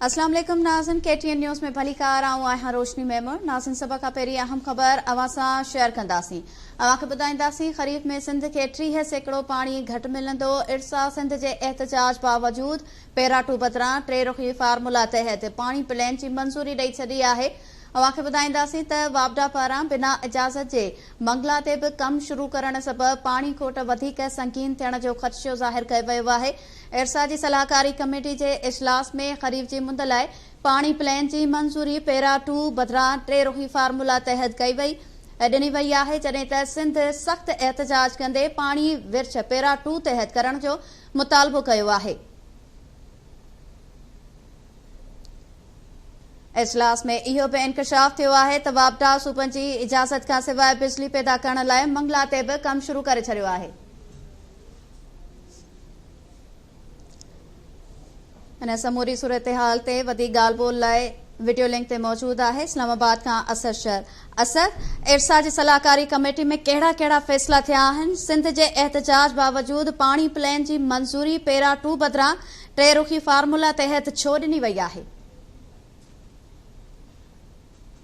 اسلام عليڪم ناظرين ڪي ٽي اين نيوز ۾ ڀليڪار آئون آهيان روشني ميمڻ ناظرين سڀ کان پهرين اهم خبر اوهان سان شيئر ڪنداسين اوهان کي ٻڌائينداسين خريف ۾ سنڌ کي 30% پاڻي گهٽ ملندو ارسا سنڌ جي احتجاج باوجود پيراٽو بدران ٽي رخي فارمولا تحت پاڻي پلين جي منظوري ڏئي ڇڏي آهي. اوهان کي ٻڌائينداسين ته واپڊا پاران بنا اجازت جي منگلا تي به ڪم شروع ڪرڻ سبب پاڻي کوٽ وڌيڪ سنگين ٿيڻ جو خدشو ظاهر ڪيو ويو آهي. ارسا جي صلاحڪاري ڪميٽي جي اجلاس ۾ خريف جي مند لاء پاڻي پلين جي منظوري پيرا ٽو بدران ٽي رخي فارمولا تحت ڪئي وئي ڏني وئي آهي جڏهن ته سنڌ سخت احتجاج ڪندي پاڻي ورڇ پيرا ٽو تحت ڪرڻ جو مطالبو ڪيو آهي. اجلاس ۾ اهو به انڪشاف ٿيو آهي ته واپڊا صوبن جي اجازت کانسواء بجلي پيدا ڪرڻ لاء منگلا تي به ڪم شروع ڪري ڇڏيو آهي. ان سموري صورتحال تي وڌيڪ ڳالهه ٻولهه لاء وڊيو لنڪ تي موجود آهي اسلام آباد کان اسد شر. اسد، ارسا جي صلاحڪاري ڪميٽي ۾ ڪهڙا ڪهڙا فيصلا ٿيا آهن؟ سنڌ جي احتجاج باوجود پاڻي پلين جي منظوري پيرا ٽو بدران ٽي رخي فارمولا تحت ڇو ڏني وئي آهي؟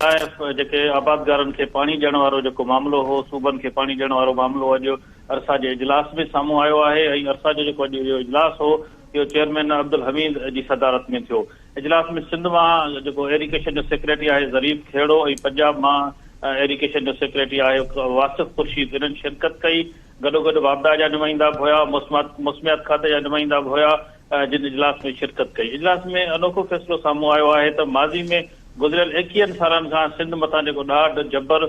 لاء جيڪي آبادگارن کي پاڻي ڏيڻ وارو جيڪو معاملو هو، صوبن کي پاڻي ڏيڻ وارو معاملو اڄ ارسا جي اجلاس ۾ سامهون آيو آهي ۽ ارسا جو جيڪو اڄ اهو اجلاس هو اهو چيئرمين عبدالحميد جي صدارت ۾ ٿيو. اجلاس ۾ سنڌ مان جيڪو ايريگيشن جو سيڪريٽري آهي ظريف کهڙو ۽ پنجاب مان ايريگيشن جو سيڪريٽري آهي واصف خورشيد انهن شرڪت ڪئي. گڏوگڏ واپڊا جا نمائندا به هيا، موسميات کاتي جا نمائندا به هيا جن اجلاس ۾ شرڪت ڪئي. اجلاس ۾ انوکو فيصلو سامهون آيو آهي ته ماضي ۾ گذريل ايڪيهن سالن کان سنڌ مٿان جيڪو ڏاڍ، جبر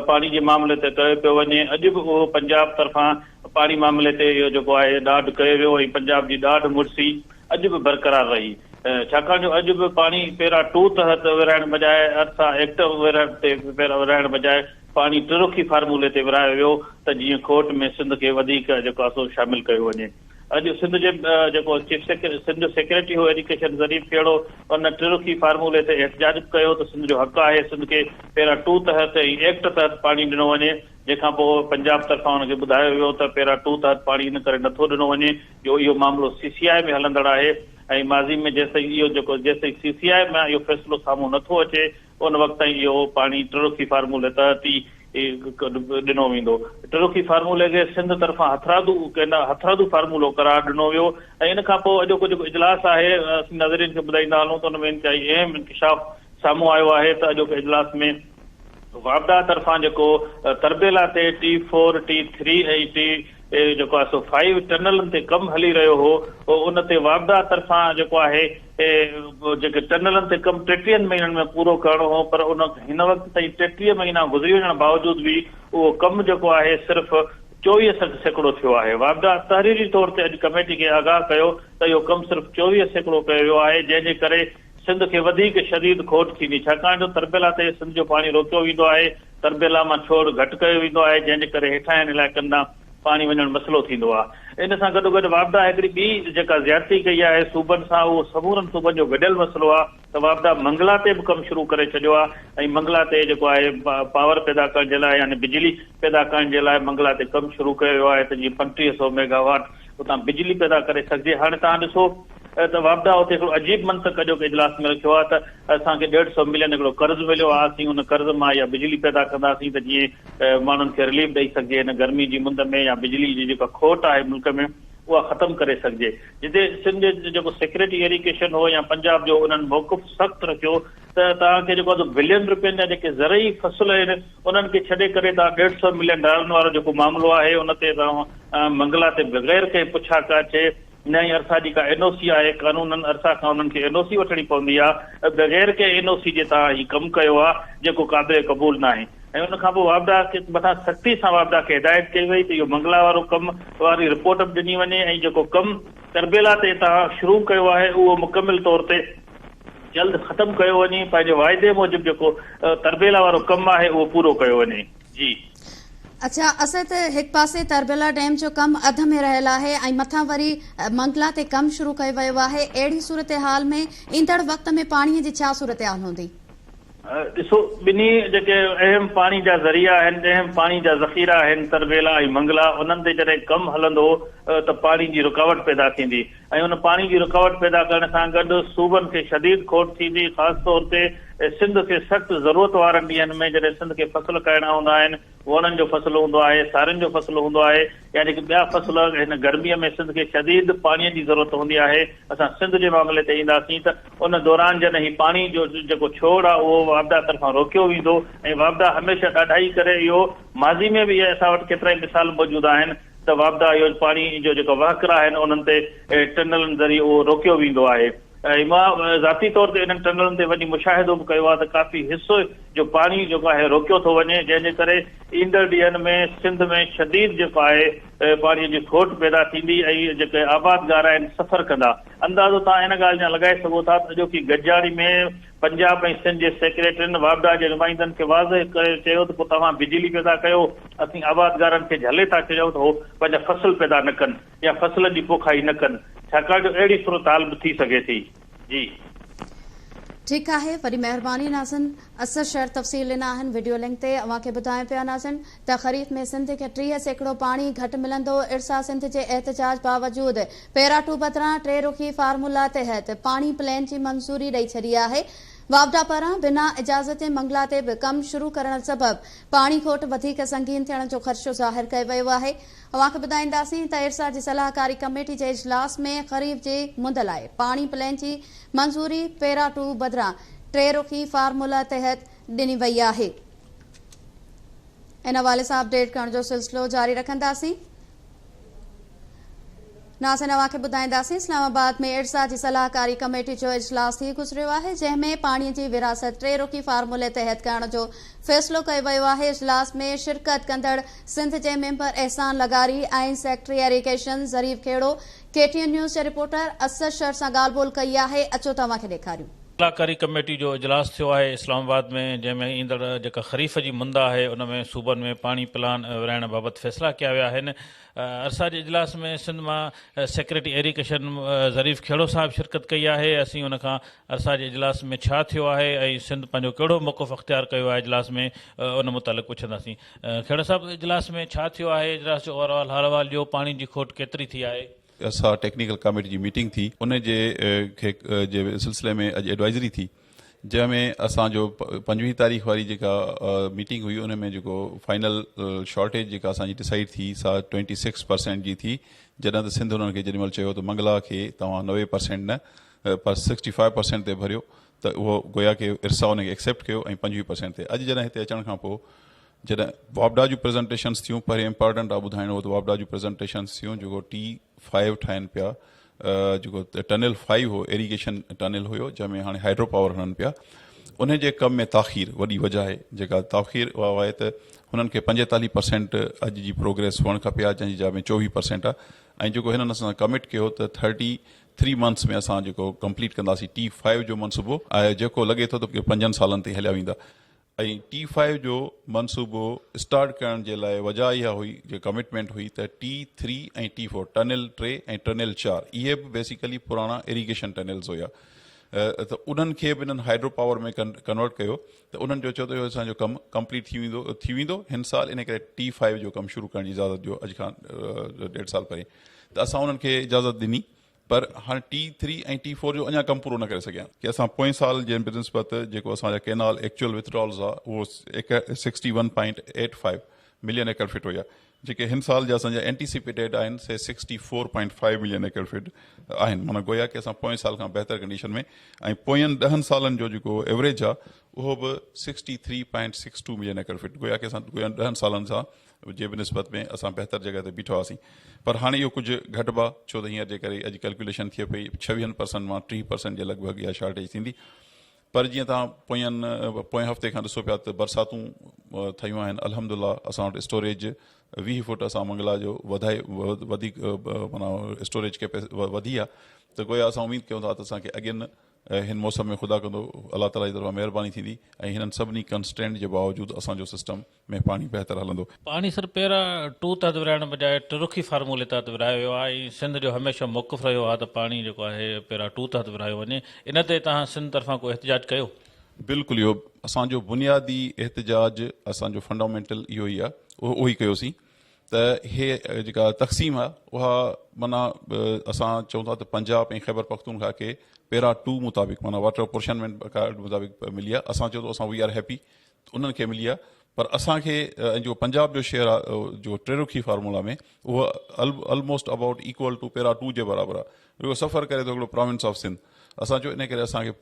پاڻي جي معاملي تي ڪيو پيو وڃي اڄ به اهو پنجاب طرفان پاڻي معاملي تي اهو جيڪو آهي ڏاڍ ڪيو ويو ۽ پنجاب جي ڏاڍ مڙسي اڄ به برقرار رهي ڇاڪاڻ جو اڄ به پاڻي پيرا ٽو تحت ورهائڻ بجاء ارسا ايڪٽ تي ورهائڻ بجاء پاڻي ٽرخي فارمولي تي ورهايو ويو ته جيئن کوٽ ۾ سنڌ کي وڌيڪ جيڪو آهي سو شامل ڪيو وڃي. اڄ سنڌ جي جيڪو چيف سيڪريٽري سنڌ جو سيڪريٽري هو ايجوڪيشن ظريف کهڙو ان ٽرخي فارمولي تي احتجاج به ڪيو ته سنڌ جو حق آهي سنڌ کي پيرا ٽو تحت ۽ ايڪٽ تحت پاڻي ڏنو وڃي جنهن کان پوء پنجاب طرفان ان کي ٻڌايو ويو ته پيرا ٽو تحت پاڻي ان ڪري نٿو ڏنو وڃي جو اهو معاملو سي سي آء ۾ هلندڙ آهي ۽ ماضي ۾ جيستائين اهو جيڪو جيستائين سي سي آء مان اهو فيصلو سامهون نٿو اچي ان وقت تائين اهو پاڻي ٽرخي فارمولي تحت ئي ڏنو ويندو. ٽرخي فارمولي کي سنڌ طرفان هٿرادو هٿرادو فارمولو قرار ڏنو ويو ۽ ان کان پوء اڄوڪو جيڪو اجلاس آهي اسين ناظرين کي ٻڌائيندا هلون ته ان ۾ انتهائي اهم انڪشاف سامهون آيو آهي ته اڄوڪي اجلاس ۾ واپڊا طرفان جيڪو تربيلا تي ٽي فور، ٽي ٿري ۽ ٽي جيڪو آهي سو فائيو ٽنلن تي ڪم هلي رهيو هو ان تي واپڊا طرفان جيڪو آهي جيڪي ٽنلن تي ڪم ٽيٽيهن مهينن ۾ پورو ڪرڻو هو پر ان هن وقت تائين 33 مهينا گذري وڃڻ باوجود به اهو ڪم جيڪو آهي صرف 24% ٿيو آهي. واپڊا تحريري طور تي اڄ ڪميٽي کي آگاهه ڪيو ته اهو ڪم صرف 24% ڪيو ويو آهي جنهن جي ڪري سنڌ کي وڌيڪ شديد کوٽ ٿيندي ڇاڪاڻ جو تربيلا تي سنڌ جو پاڻي روڪيو ويندو آهي، تربيلا مان ڇوڙ گهٽ ڪيو ويندو آهي جنهن جي ڪري هيٺاهين علائقن ڏانهن پاڻي وڃڻ مسئلو ٿيندو آهي. ان سان گڏوگڏ واپڊا هڪڙي ٻي جيڪا زيادتي ڪئي آهي صوبن سان اهو سمورن صوبن جو گڏيل مسئلو آهي ته واپڊا منگلا تي به ڪم شروع ڪري ڇڏيو آهي ۽ منگلا تي جيڪو آهي پاور پيدا ڪرڻ جي لاء يعني بجلي پيدا ڪرڻ جي لاء منگلا تي ڪم شروع ڪيو ويو آهي ته جيئن 35 سئو ميگاواٽ اتان بجلي پيدا ڪري سگهجي هاڻي توهان ڏسو ته واپڊا اتي هڪڙو عجيب منطق اڄوڪي اجلاس ۾ رکيو آهي ته اسان کي ڏيڍ سئو ملين هڪڙو قرض مليو آهي اسين ان قرض مان اها بجلي پيدا ڪنداسين ته جيئن ماڻهن کي رليف ڏئي سگهجي هن گرمي جي مند ۾ يا بجلي جي جيڪا کوٽ آهي ملڪ ۾ اها ختم ڪري سگهجي جتي سنڌ جي جيڪو سيڪريٽري ايريگيشن هو يا پنجاب جو انهن موقف سخت رکيو ته توهان کي جيڪو آهي بلين روپين جا جيڪي زرعي فصل آهن انهن کي ڇڏي ڪري توهان ڏيڍ سئو ملين ڊالرن وارو جيڪو معاملو آهي ان تي توهان منگلا تي بغير ڪنهن پڇا ڪاڇي نه ئي ارسا جي ڪا اين او سي آهي، قانونن ارسا کان انهن کي اين او سي وٺڻي پوندي آهي، بغير ڪنهن اين او سي جي توهان هي ڪم ڪيو آهي، جيڪو قابل قبول ناهي ۽ ان کان پوء واپڊا کي مٿان سختي سان واپڊا کي هدايت ڪئي وئي ته اهو منگلا وارو ڪم واري رپورٽ به ڏني وڃي ۽ جيڪو ڪم تربيلا تي توهان شروع ڪيو آهي اهو مڪمل طور تي جلد ختم ڪيو وڃي، پنهنجي واعدي موجب جيڪو تربيلا وارو ڪم آهي اهو پورو ڪيو وڃي. جي. اڇا اسد هڪ پاسي تربيلا ڊيم جو ڪم اڌ ۾ رهيل آهي ۽ مٿان وري منگلا تي ڪم شروع ڪيو ويو آهي اهڙي صورتحال ۾ ايندڙ وقت ۾ پاڻي جي ڇا صورتحال هوندي؟ ڏسو ٻنهي جيڪي اهم پاڻي جا ذريعا آهن، اهم پاڻي جا ذخيرا آهن تربيلا ۽ منگلا انهن تي جڏهن ڪم هلندو ته پاڻي جي رڪاوٽ پيدا ٿيندي ۽ ان پاڻي جي رڪاوٽ پيدا ڪرڻ سان گڏ صوبن کي شديد کوٽ ٿيندي خاص طور تي سنڌ کي سخت ضرورت وارن ڏينهن ۾ جڏهن سنڌ کي فصل ڪرڻا هوندا آهن ووڻن جو فصل هوندو آهي، سارين جو فصل هوندو آهي يا جيڪي ٻيا فصل هن گرميء ۾ سنڌ کي شديد پاڻيء جي ضرورت هوندي آهي، اسان سنڌ جي معاملي تي اينداسين ته ان دوران جڏهن هي پاڻي جو جيڪو ڇوڙ آهي اهو واپڊا طرفان روڪيو ويندو ۽ واپڊا هميشه ڏاڍائي ڪري اهو ماضي ۾ به اهي اسان وٽ ڪيترائي مثال موجود آهن ته واپڊا اهو پاڻي جو جيڪا وهڪرا آهن انهن تي ٽنلن ذريعي اهو روڪيو ويندو آهي. ۽ مان ذاتي طور تي انهن ٽنلن تي وڃي مشاهدو به ڪيو آهي ته ڪافي حصو جو پاڻي جيڪو آهي روڪيو ٿو وڃي جنهن جي ڪري ايندڙ ڏينهن ۾ سنڌ ۾ شديد جيڪو آهي پاڻي جي کوٽ پيدا ٿيندي ۽ جيڪي آبادگار آهن سفر ڪندا اندازو توهان ان ڳالهه جا لڳائي سگهو ٿا ته اڄوڪي گڏجاڻي ۾ پنجاب ۽ سنڌ جي سيڪريٽرين واپڊا جي نمائندن کي واضح ڪري چيو ته پوء توهان بجلي پيدا ڪيو اسين آبادگارن کي جهلي ٿا ڇڏيون ته هو پنهنجا فصل پيدا نه ڪن. يا فصلن جي پوکائي نه ڪن ڇاڪاڻ جو اهڙي صورتحال به ٿي سگهي ٿي. جي. ٺيڪ آهي وڏي مهرباني ناظرين اسد شر تفصيل ڏنا آهن وڊيو لنڪ تي اوهان کي ٻڌايون پيا ناظرين ته خريف ۾ سنڌ کي 30% پاڻي گهٽ ملندو ارسا سنڌ جي احتجاج باوجود پيرا ٽو بدران ٽي رخي فارمولا تحت پاڻي پلين جي منظوري ڏئي ڇڏي آهي واپڊا پاران بنا اجازت جي منگلا تي به ڪم شروع ڪرڻ سبب پاڻي کوٽ وڌيڪ سنگين ٿيڻ جو خدشو ظاهر ڪيو ويو آهي اوهان کي ٻڌائينداسين ته ارسا جي صلاحڪاري ڪميٽي جي اجلاس ۾ خريف جي مند لاء پاڻي پلين جي منظوري پيرا ٽو بدران ٽي رخي فارمولا تحت ڏني وئي آهي. ان حوالي سان اپڊيٽ ڪرڻ جو سلسلو جاري رکنداسين. ناظرين اوهان کي ٻڌائينداسين اسلام آباد ۾ ارسا جي صلاحڪاري ڪميٽي جو اجلاس ٿي گذريو آهي جنهن ۾ پاڻي جي ورهاست ٽي رخي فارمولي تحت ڪرڻ جو فيصلو ڪيو ويو آهي اجلاس ۾ شرڪت ڪندڙ سنڌ جي ميمبر احسان لغاري ۽ secretary irrigation Zarif Khuhro K T N news جي رپورٽر اسد شر سان ڳالهه ٻولهه ڪئي آهي اچو ته اوهان کي ڏيکاريون. صلاحڪاري ڪميٽي جو اجلاس ٿيو آهي اسلام آباد ۾ جنهن ۾ ايندڙ جيڪا خريف جي مند آهي ان ۾ صوبن ۾ پاڻي پلان ورهائڻ بابت فيصلا ڪيا ويا آهن ارسا جي اجلاس ۾ سنڌ مان سيڪريٽري ايريگيشن ظريف کهڙو صاحب شرڪت ڪئي آهي اسين ان کان ارسا جي اجلاس ۾ ڇا ٿيو آهي ۽ سنڌ پنهنجو ڪهڙو موقف اختيار ڪيو آهي اجلاس ۾ ان متعلق پڇنداسين کهڙو صاحب اجلاس ۾ ڇا ٿيو آهي اجلاس جو اوور آل حال احوال ڏيو پاڻي جي کوٽ ڪيتري ٿي آهي. ارسا ٽيڪنيڪل ڪاميٽي جي ميٽنگ ٿي ان جي کي جي سلسلي ۾ اڄ ايڊوائزري ٿي جنهن ۾ اسان جو 25 تاريخ واري جيڪا ميٽنگ هئي ان ۾ جيڪو فائنل شارٽيج جيڪا اسان جي ڊسائيڊ ٿي سا 26 پرسينٽ جي ٿي جڏهن ته سنڌ انهن کي جيڏي مهل چيو ته منگلا کي توهان 90 پرسينٽ نه پر 65 پرسينٽ تي ڀريو ته اهو گويا ڪي ارسا ان کي ايڪسيپٽ ڪيو ۽ 25 پرسينٽ تي اڄ جڏهن هتي اچڻ کان پوء جڏهن واپڊا جون پريزنٽيشنس ٿيون پهرين امپارٽنٽ آ ٻڌائڻو هو ته واپڊا جون پريزنٽيشنس ٿيون جيڪو ٽي فائيو ٺاهن پيا جيڪو ٽنل فائيو هو ايريگيشن ٽنل هيو جنهن ۾ هاڻي هائيڊرو پاور هڻن پيا ان جي ڪم ۾ تاخير وڏي وجه آهي جيڪا تاخير اها آهي ته هنن کي 45 پرسينٽ اڄ جي پروگريس هئڻ کپي ها جنهن جي جاء ۾ 24 پرسينٽ آهي ۽ جيڪو هنن اسان سان ڪمٽ ڪيو ته 33 منٿس ۾ اسان جيڪو ڪمپليٽ ڪنداسين ٽي فائيو جو منصوبو آهي جيڪو لڳي ٿو ته پنجن سالن تائين هليا ويندا ۽ ٽي فائيو جو منصوبو اسٽارٽ ڪرڻ جي لاء وجهه اها هئي جو ڪمٽمينٽ هئي ته ٽي ٿري ۽ ٽي فور ٽنل ٽي ۽ ٽنل چار اهي به بيسيڪلي پراڻا ايريگيشن ٽنلز هيا ته انهن کي به انهن هائيڊرو پاور ۾ ڪنورٽ ڪيو ته انهن جو چيو ته اهو اسان جو ڪم ڪمپليٽ ٿي ويندو ٿي ويندو هن سال ان ڪري ٽي فائيو جو ڪم شروع ڪرڻ جي اجازت ڏيو اڄ کان ڏيڍ سال پهرين ته اسان انهن کي اجازت ڏني پر هاڻي ٽي ٿري ۽ ٽي فور جو اڃا ڪم پورو نه ڪري سگهيا آهن. ڪي اسان پوئين سال جي بنسبت جيڪو اسان جا ڪينال ايڪچوئل وٿڊرالز آ اهو 61.85 ملين ايڪڙ فٽ هيا جيڪي هن سال جا اسان جا اينٽيسيپيٽيڊ آهن سي 64.5 ملين ايڪڙ فٽ آهن معنيٰ گويا ڪي اسان پوئين سال کان بهتر ڪنڊيشن ۾ ۽ پوين ڏهن سالن جو جيڪو ايوريج آ اهو به 63.62 ملين ايڪڙ فٽ گويا ڪي اسان ڏهن سالن سان جي به نسبت ۾ اسان بهتر جڳهه تي بيٺا هئاسين پر هاڻي اهو ڪجهه گهٽبا ڇو ته هينئر جي ڪري اڄ ڪيلڪيوليشن ٿئي پئي ڇويهن پرسنٽ مان 30 پرسنٽ جي لڳ ڀڳ اها شارٽيج ٿيندي پر جيئن توهان پوين پوئين هفتي کان ڏسو پيا ته برساتون ٿيون آهن الحمد لله اسان وٽ اسٽوريج 20 فوٽ اسان منگلا جو وڌائي وڌيڪ معنيٰ اسٽوريج ڪيپيسٽي وڌي آهي ته گويا اسان اميد ڪيون ٿا ته اسان کي اڳين هن موسم ۾ خدا ڪندو الله تعالي جي طرفان مهرباني ٿيندي ۽ هنن سڀني ڪنسٽرينٽ جي باوجود اسان جو سسٽم ۾ پاڻي بهتر هلندو. پاڻي سر پيرا ٽو تحت ورهائڻ بجاء ٽرخي فارمولي تحت ورهايو ويو آهي ۽ سنڌ جو هميشه موقف رهيو آهي ته پاڻي جيڪو آهي پيرا ٽو تحت ورهايو وڃي ان تي توهان سنڌ طرفان ڪو احتجاج ڪيو؟ بلڪل اهو اسان جو بنيادي احتجاج اسان جو فنڊامينٽل اهو ئي آهي اهو ئي ڪيوسين ته هي جيڪا تقسيم آهي اها معنيٰ اسان چئون ٿا ته پنجاب ۽ خيبر پختونخوا کي پيرا ٽو مطابق معنيٰ واٽر اپورشنمينٽ ڪارڊ مطابق ملي آهي اسان چئون ٿا اسان وي آر هيپي انهن کي ملي آهي پر اسان کي ۽ جيڪو پنجاب جو شيئر آهي جو ٽي رخي فارمولا ۾ اهو almost about equal to para two جي برابر آهي اهو سفر ڪري ٿو هڪڙو پراونس آف سنڌ اسان چيو ان ڪري اسان کي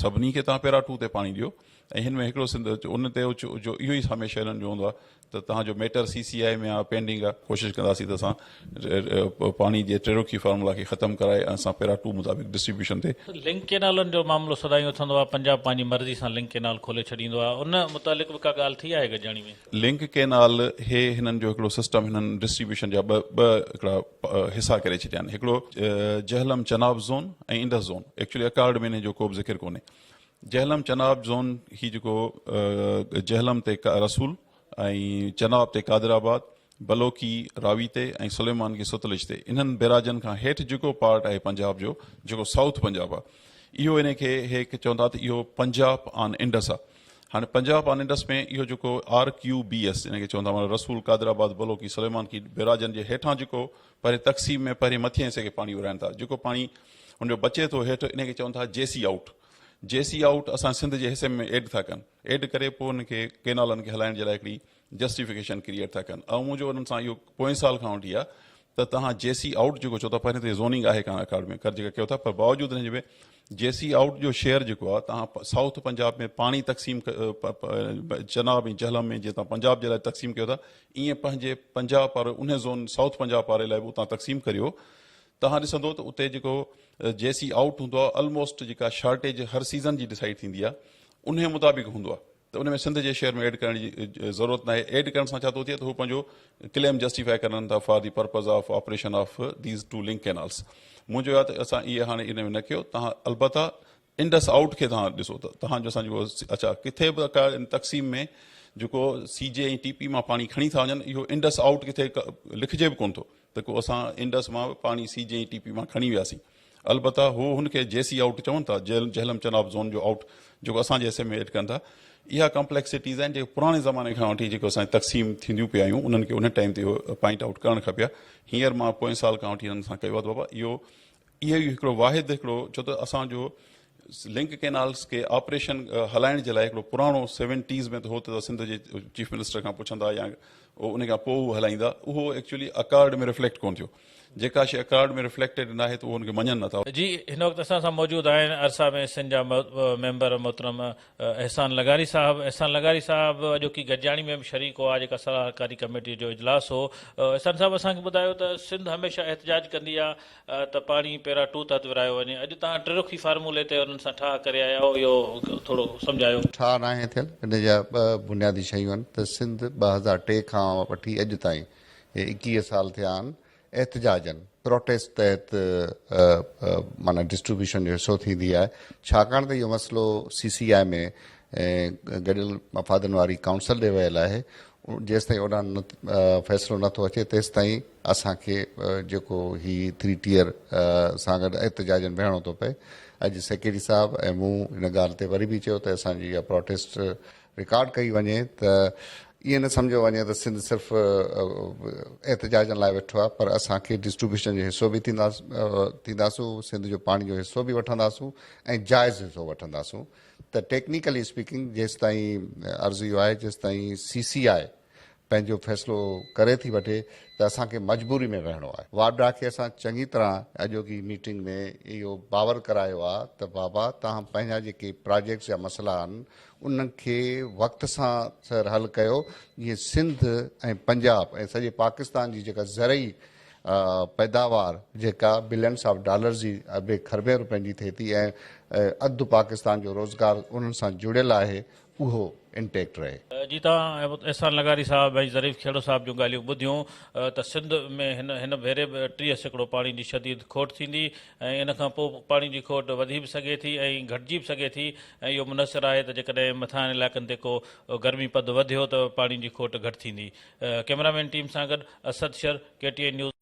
سڀني کي توهان پيرا ٽو تي پاڻي ڏيو ۽ هن ۾ هڪڙو سنڌ ان تي جو اهو ئي هميشه هنن جو هوندو آهي ته توهان جو ميٽر سي سي آء ۾ آهي پينڊنگ آهي ڪوشش ڪنداسين ته اسان پاڻي جي ٽيروڪي فارمولا کي ختم ڪرائي ۽ اسان پيرا ٽو مطابق ڊسٽريبيوشن تي. لنڪ ڪينالن جو معاملو سدائين اٿندو آهي پنجاب پنهنجي مرضي سان لنڪ ڪينال کولي ڇڏيندو آهي ان متعلق به ڪا ڳالهه ٿي آهي گڏجاڻي ۾؟ لنڪ ڪينال هي هنن جو هڪڙو سسٽم هنن ڊسٽريبيوشن جا ٻه هڪڙا حصا ڪري ڇڏيا آهن هڪڙو Jhelum Chenab zone ۽ Indus zone actually accord ۾ انهي جو ڪو به ذڪر ڪونهي جهلم چناب زون هي جيڪو جهلم تي رسول ۽ چناب تي قادر آباد، بلوڪي راوي تي ۽ سليمان کي ستلج تي انهن بيراجن کان هيٺ جيڪو پارٽ آهي پنجاب جو جيڪو سائوٿ پنجاب آهي اهو انهي کي هي چون ٿا ته اهو پنجاب آن انڊس آهي هاڻي پنجاب آن انڊس ۾ اهو جيڪو آر ڪيو بي ايس ان کي چون ٿا معنيٰ رسول قادر آباد بلوڪي سليمان کي بيراجن جي هيٺان جيڪو پهرين تقسيم ۾ پهرين مٿين حصي کي پاڻي ورهائن ٿا جيڪو پاڻي ان جو بچي ٿو هيٺ انهي کي چون ٿا جي سي آئوٽ جي سي آئوٽ اسان سنڌ جي حصي ۾ ايڊ ٿا ڪن ايڊ ڪري پوء ان کي ڪينالن کي هلائڻ جي لاء هڪڙي جسٽيفڪيشن ڪريئيٽ ٿا ڪن ۽ منهنجو انهن سان اهو پوئين سال کان وٺي آهي ته توهان جي سي آئوٽ جيڪو چئو ٿا پهرين ته زوننگ آهي ڪانه اڪارڊ ۾ ڪر جيڪا ڪيو ٿا پر باوجود ان جي به جي سي آئوٽ جو شيئر جيڪو آهي توهان سائوٿ پنجاب ۾ پاڻي تقسيم چناب ۽ جهلم ۾ جيئن توهان پنجاب جي لاء تقسيم ڪيو ٿا ائين پنهنجي پنجاب وارو ان زون سائوٿ پنجاب واري لاء به اتان تقسيم ڪريو توهان ڏسندو ته اتي جيڪو جي سي آئوٽ هوندو آهي الموسٽ جيڪا شارٽيج هر سيزن جي ڊسائيڊ ٿيندي آهي انهي مطابق هوندو آهي ته ان ۾ سنڌ جي شيئر ۾ ايڊ ڪرڻ جي ضرورت ناهي ايڊ ڪرڻ سان ڇا ٿو ٿئي ته هو پنهنجو ڪليم جسٽيفائي ڪرن ٿا for the purpose of operation of these two link canals منهنجو آهي ته اسان اهي هاڻي ان ۾ نه ڪيو توهان البته انڊس آئوٽ کي توهان ڏسو ته توهان جو اسان جيڪو اڇا ڪٿي به ڪا ان تقسيم ۾ جيڪو سي جي ۽ ٽي پي مان پاڻي کڻي ٿا وڃن اهو انڊس آئوٽ ڪٿي لکجي به ڪونه ٿو ته ڪو اسان انڊس مان پاڻي سي جي ۽ ٽي پي مان کڻي وياسين البته هو هن کي جي سي آئوٽ چون ٿا جهلم چناب زون جو آئوٽ جيڪو اسان جي حصي ۾ ايڊ ڪن ٿا اها ڪمپليڪسٽيز آهن جيڪي پراڻي زماني کان وٺي جيڪو اسان جي تقسيم ٿينديون پئي آيون انهن کي ان ٽائيم تي اهو پوائنٽ آئوٽ ڪرڻ کپي ها هينئر مان پوئين سال کان وٺي هنن سان ڪيو آهي ته بابا اهو اهو ئي هڪڙو واحد هڪڙو ڇو ته اسان جو لنڪ ڪينالز کي آپريشن هلائڻ جي لاء هڪڙو پراڻو سيونٽيز ۾ ته هو ته سنڌ جي چيف منسٽر کان پڇندا يا ان کان پوء هو هلائيندا اهو ايڪچولي اڪارڊ ۾ ريفليڪٽ ڪونه ٿيو جيڪا شي اڪارڊ ۾ ريفليڪٽيڊ ناهي ته اهو ان کي مڃن نٿا. جي هن وقت اسان سان موجود آهن ارسا ۾ سنڌ جا ميمبر محترم احسان لغاري صاحب احسان لغاري صاحب اڄوڪي گڏجاڻي ۾ به شريڪ هئا جيڪا صلاحڪاري ڪميٽي جو اجلاس هو احسان صاحب اسان کي ٻڌايو ته سنڌ هميشه احتجاج ڪندي آ ته پاڻي پيرا ٽو تحت ورهايو وڃي اڄ توهان ٽي رخي فارمولي تي انهن سان ٺاهه ڪري آيا آهيو اهو ٿورو سمجهايو. ٺاهه ناهي ٿيل ان جا ٻه بنيادي شيون آهن ته سنڌ 2003 کان وٺي اڄ تائين هي 21 سال ٿيا آهن احتجاجن، پروٽيسٽ تحت معنيٰ ڊسٽريبيوشن جو حصو ٿيندي آهي، ڇاڪاڻ ته اهو مسئلو سي سي آء ۾ گڏيل مفادن واري ڪائونسل ڏي ويل آهي، جيستائين اوڏانهن فيصلو نه ٿو اچي تيستائين اسان کي جيڪو هي ٿري ٽيئر سان گڏ احتجاجن ويهڻو ٿو پئي. اڄ سيڪريٽري صاحب ۽ مون ان ڳالهه تي وري به چيو ته اسان جي اها پروٽيسٽ رڪارڊ ڪئي وڃي ته ائين نه سمجهيو وڃي ته سنڌ صرف احتجاجن لاء ويٺو آهي پر اسان کي ڊسٽريبيوشن جو حصو به ٿينداسون سنڌ جو پاڻي جو حصو به وٺنداسون ۽ جائز حصو وٺنداسون ته ٽيڪنيڪلي اسپيڪنگ جيستائين عرض اهو آهي جيستائين سي سي آء پنهنجو فيصلو ڪري ٿي وٺي ته اسان کي مجبوري ۾ ويهڻو آهي. واپڊا کي اسان چڱي طرح اڄوڪي ميٽنگ ۾ اهو باور ڪرايو آهي ته بابا توهان پنهنجا جيڪي پراجيڪٽس جا مسئلا آهن انهن کي وقت سان سر حل ڪيو جيئن سنڌ ۽ پنجاب ۽ سڄي پاڪستان جي جيڪا زرعي پيداوار جيڪا بلينس آف ڊالرز جي اربين کربين روپين جي ٿئي ٿي ۽ اڌ پاڪستان جو روزگار انهن سان جڙيل آهي اهو انٽيڪٽ رهي. جي توهان احسان لغاري صاحب ۽ ظريف کهڙو صاحب جون ڳالهيون ٻڌيون ته سنڌ ۾ هن هن ڀيري به 30% پاڻي جي شديد کوٽ ٿيندي ۽ ان کان پوء پاڻي جي کوٽ وڌي به سگهي ٿي ۽ گهٽجي به سگهي ٿي ۽ اهو منحصر آهي ته جيڪڏهن مٿانهن علائقن تي ڪو گرمي پد وڌيو ته پاڻي جي کوٽ گهٽ ٿيندي. ڪئميرا مين ٽيم سان گڏ Asad Shar, K T N news.